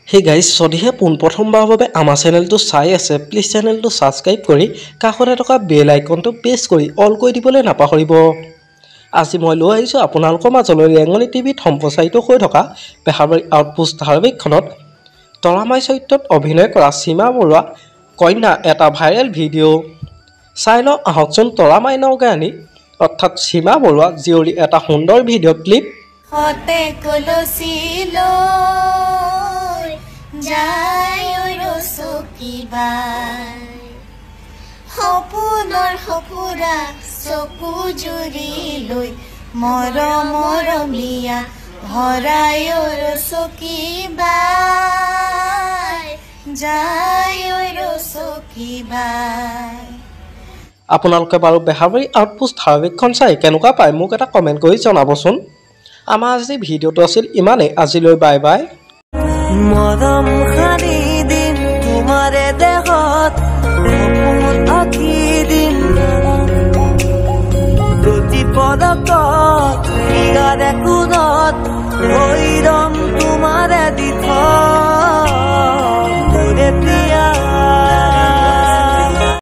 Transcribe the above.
Hey guys, যদিহে পোনপ্ৰথমবাৰৰ বাবে আমাৰ চেনেলটো চাই আছে, প্লিজ চেনেলটো ছাবস্ক্ৰাইব কৰি কাষতে থকা বেল আইকনটো প্ৰেছ কৰি অল কৰি দিবলৈ নাপাহৰিব। আজি মই লৈ আহিছোঁ আপোনালোকৰ মাজলৈ ৰেঙনি টিভিত সম্প্ৰচাৰিত হৈ থকা বেহাৰবাৰী আউটপোষ্ট ধাৰাবাহিকখনত তৰামাই চৰিত্ৰত অভিনয় কৰা সীমা বৰুৱা কন্যা এটা ভাইৰেল ভিডিঅ'। চাই লওঁ আহকচোন তৰামাই নগায়নী অৰ্থাৎ সীমা বৰুৱা জীয়ৰী এটা সুন্দৰ ভিডিঅ' ক্লিপ। সতে কলচি লৈ যায় ৰচকিবাই, সপোনৰ সঁফুৰা চকু জুৰি লৈ মৰমৰমীয়া ভৰাই ৰচকিবাই যায় ৰচকিবাই। আপোনালোকে বাৰু বেহাৰবাৰী আউটপোষ্ট ধাৰাবাহিকখন চাই কেনেকুৱা পায় মোক এটা কমেণ্ট কৰি জনাবচোন। আমাৰ আজি ভিডিঅ'টো আছিল ইমানেই, আজিলৈ বাই বাই। মৰম সানি দিম তোমাৰে দেহত, সপোন আঁকি দিম প্ৰতি পলকতে।